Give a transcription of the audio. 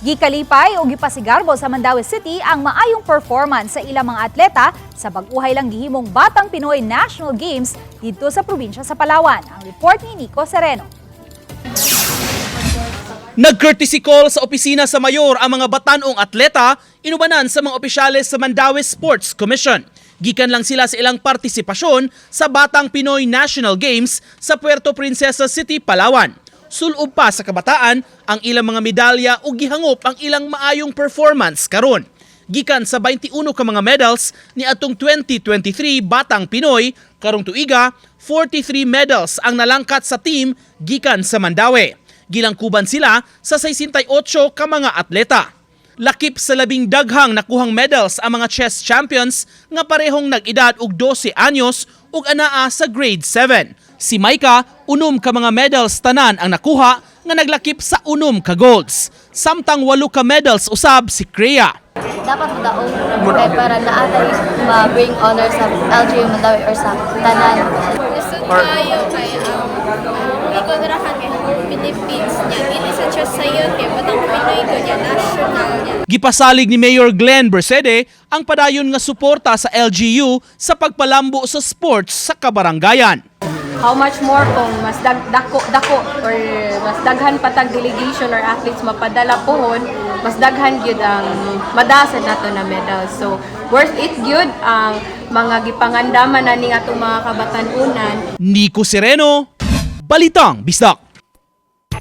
Gikalipay o gipasigarbo sa Mandaue City ang maayong performance sa ilang mga atleta sa bag-uhay lang gihimong Batang Pinoy National Games didto sa probinsya sa Palawan. Ang report ni Nico Sereno. Nag-courtesy call sa opisina sa mayor ang mga batanong atleta inubanan sa mga opisyales sa Mandaue Sports Commission. Gikan lang sila sa ilang partisipasyon sa Batang Pinoy National Games sa Puerto Princesa City, Palawan. Sulob pa sa kabataan ang ilang mga medalya ug gihangop ang ilang maayong performance karon. Gikan sa 21 ka mga medals ni atong 2023 Batang Pinoy, karong tuiga 43 medals ang nalangkat sa team gikan sa Mandaue. Gilangkuban sila sa 68 ka mga atleta. Lakip sa 10 daghang nakuhang medals ang mga chess champions nga parehong nag-edad og 12 anyos ug anaa sa grade 7. Si Maika, 6 ka mga medals tanan ang nakuha nga naglakip sa 6 ka golds. Samtang 8 ka medals usab si Crea. Dapat modaog kay para naa tay ma-bring honor sa LGU Mandaue or sa tanan. Lisod kayo kay ikonrahan kay whole Philippines niya. Dili sa siya sayon kay Batang Pinoy ko niya, national niya. Gipasalig ni Mayor Glenn Bercede ang padayon nga suporta sa LGU sa pagpalambo sa sports sa kabaranggayan. How much more kung mas dako dako or mas daghan pa tag delegation or athletes mapadala pohon, mas daghan gyud ang madasa nato na medal. So worth it gyud ang mga gipangandaman na ning atong mga kabatan-unan. Nico Sereno, Balitang Bisdak.